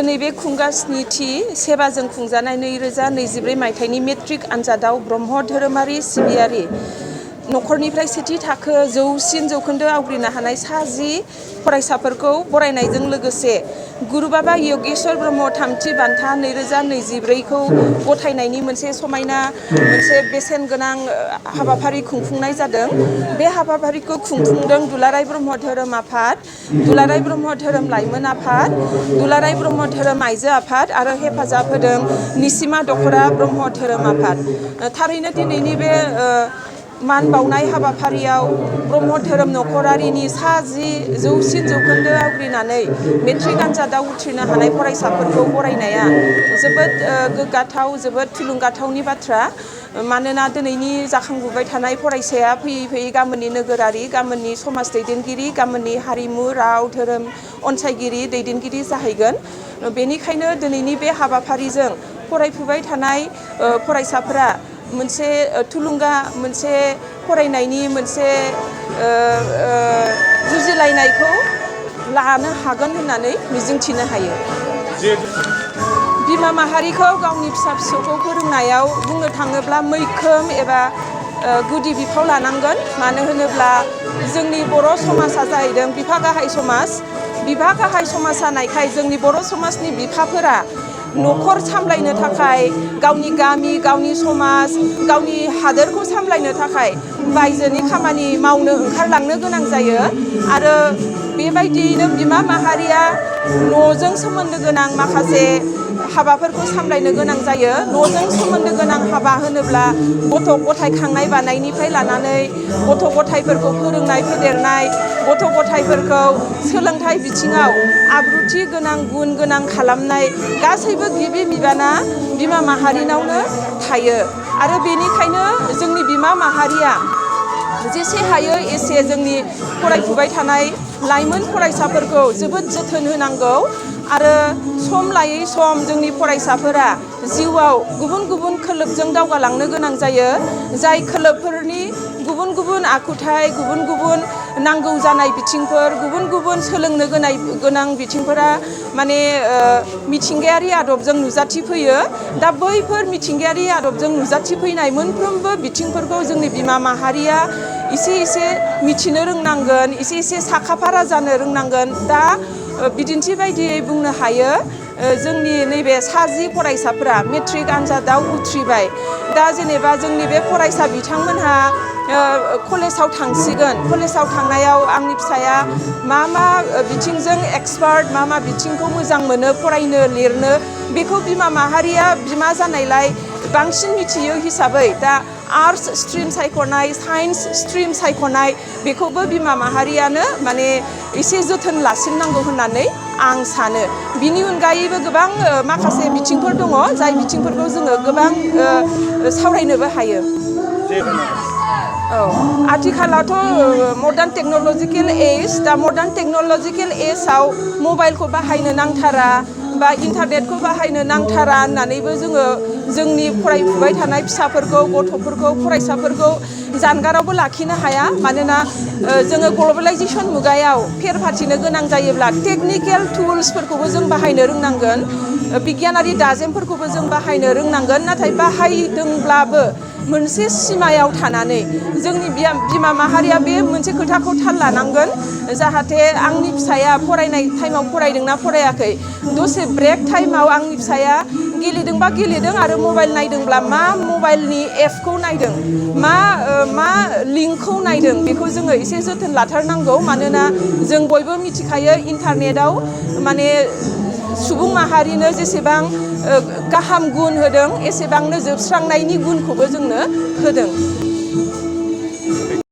नैबे खुंगास्निथि सेबाजों खुंजानाय 2024 मायथाइनि मेट्रिक आनजादाव ब्रह्म धोरोमारि सिबियारि न'खरनिफ्राय सेथि थाखो जौसिन जौखोन्दो आवग्रिनो हानाय 10 फरायसाफोरखौ बरायनायजों लोगोसे गुरु बाबा यगेश्वर ब्रह्म थामथि बान्था 2024 खौ गथायनायनि मोनसे समायना मोनसे बेसेन गोनां हाबाफारि खुंफुंनाय जादों। बे हाबाफारिखौ खुंफुंदों दुलाराय ब्रह्म धोरोम आफाद, दुलाराय ब्रह्म धोरोम लाइमोन आफाद, दुलाराय ब्रह्म धोरोम आइजो आफाद आरो हेफाजाब होदों निसिमा दख'रा ब्रह्म धोरोम आफाद। थारैनो दिनैनि बे मान बावनाय हाबाफारियाव ब्रह्म धोरोम नखरारिनि 10 जौसिन जौखोन्दो आवग्रिनानै मेट्रिक आनजादाव उथ्रिनो हानाय फरायसाफोरखौ बरायनाया जोबोद गोग्गाथाव, जोबोद थुलुंगाथावनि बाथ्रा। मानोना दिनैनि जाखांबोबाय थानाय फरायसाया फैयै फैयै गाबोननि नोगोरारि, गाबोननि समाज दैदेनगिरि, गाबोननि हारिमु, राव, धोरोम अनसायगिरि, दैदेनगिरि जाहैगोन। बेनिखायनो दिनैनि बे हाबाफारिजों फरायफुबाय थानाय फरायसाफोरा मोनसे थुलुंगा, मोनसे फरायनायनि मोनसे जुजिलायनायखौ लानो हागोन होननानै मिजिंथिनो हायो। बिमा माहारिखौ गावनि फिसा-फिसौखौ फोरोंनायाव बुंनो थाङोब्ला मैखोम एबा गुदि बिफाव लानांगोन। मानो होनोब्ला जोंनि बर' समाजा जाहैदों बिफा गाहाय समाज। बिफा गाहाय समाज जानायखाय जोंनि बर' समाजनि बिफाफोरा न'खर सामलायनो थाखाय, गावनि गामि, गावनि समाज, गावनि हादोरखौ सामलायनो थाखाय बायजोनि खामानि मावनो ओंखारलांनो गोनां जायो। आरो बेबायदियैनो बिमा माहारिया न'जों सोमोन्दो गोनां माखासे हाबाफोरखौ सामलायनो गोनां जायो। न'जों सोमोन्दो गोनां हाबा होनोब्ला गथ' गथाय खांनाय बानायनिफ्राय लानानै गथ' गथायफोरखौ फोरोंनाय फेदेरनाय, गथ' गथायफोरखौ सोलोंथाइ बिथिङाव आब्रुथि गोनां, गुन गोनां खालामनाय गासैबो गिबि बिबाना बिमा माहारिनावनो थायो। आरो बेनिखायनो जोंनि बिमा माहारिया जेसे हायो एसे जोंनि फरायफुबाय थानाय लाइमोन फरायसाफोरखौ जोबोद जोथोन होनांगौ। आरो सम लायै सम जोंनि फरायसाफोरा जिउआव गुबुन गुबुन खोलोबजों दावगालांनो गोनां जायो। जाय खोलोबफोरनि गुबुन गुबुन आखुथाय, गुबुन गुबुन नांगौ जानाय बिथिंफोर, गुबुन गुबुन सोलोंनो गोनां बिथिंफोरा माने मिथिंगायारि आदबजों नुजाथिफैयो। दा बैफोर मिथिंगायारि आदबजों नुजाथिफैनाय मोनफ्रोमबो बिथिंफोरखौ जोंनि बिमा माहारिया एसे एसे मिथिनो रोंनांगोन, एसे एसे साखाफारा जानो रोंनांगोन। दा बिदिन्थि बायदियै बुंनो हायो, जोंनि नैबे 10 फरायसाफोरा मेट्रिक आनजादाव उथ्रिबाय। दा जेनेबा जोंनि बे फरायसा बिथांमोनहा कलेजाव थांसिगोन। कलेजाव थांनायाव आंनि फिसाया मा मा बिथिंजों एक्सपार्ट, मा मा बिथिंखौ मोजां मोनो फरायनो लिरनो, बेखौ बिमा माहारिया बिमा जानायलाय बांसिन मिथियो हिसाबै दा आर्ट्स स्ट्रिम सायख'नाय, साइन्स स्ट्रिम सायख'नाय बेखौबो बिमा माहारियानो माने एसे जोथोन लासिननांगौ होननानै आं सानो। बिनि अनगायैबो गोबां माखासे बिथिंफोर दङ, जाय बिथिंफोरखौ जोङो गोबां सावरायनोबो हायो। आथिखालावथ' मडार्न टेक्न'लजिकेल एज, दा मडार्न टेक्न'लजिकेल एजआव मबाइलखौ बाहायनो नांथारा बा इन्टारनेटखौ बाहायनो नांथारा होननानैबो जोङो जोंनि फरायफुबाय थानाय फिसाफोरखौ, गथ'फोरखौ, फरायसाफोरखौ जानगारावबो लाखिनो हाया। मानोना जोङो ग्लबेलाइजेसन मुगायाव फेर फाथिनो गोनां जायोब्ला टेकनिकेल टुल्सफोरखौबो जों बाहायनो रोंनांगोन, बिगियानारि दाजेमफोरखौबो जों बाहायनो रोंनांगोन। नाथाय बाहायदोंब्लाबो मोनसे सिमायाव थानानै जोंनि बिमा माहारिया बे मोनसे खोथाखौ थाल लानांगोन, जाहाथे आंनि फिसाया फरायनाय टाइमाव फरायदोंना फरायाखै, दसे ब्रेक टाइमाव आंनि फिसाया गेलेदोंबा गेलेदों आरो मबाइल नायदोंब्ला मा मबाइलनि एपखौ नायदों, मा लिंकखौ नायदों, बेखौ जोङो एसे जोथोन लाथारनांगौ। मानोना जों बयबो मिथिखायो इन्टारनेटआव माने सुबुं माहारिनो जेसेबां गाहाम गुन होदों एसेबांनो जोबस्रांनायनि गुनखौबो जोंनो होदों।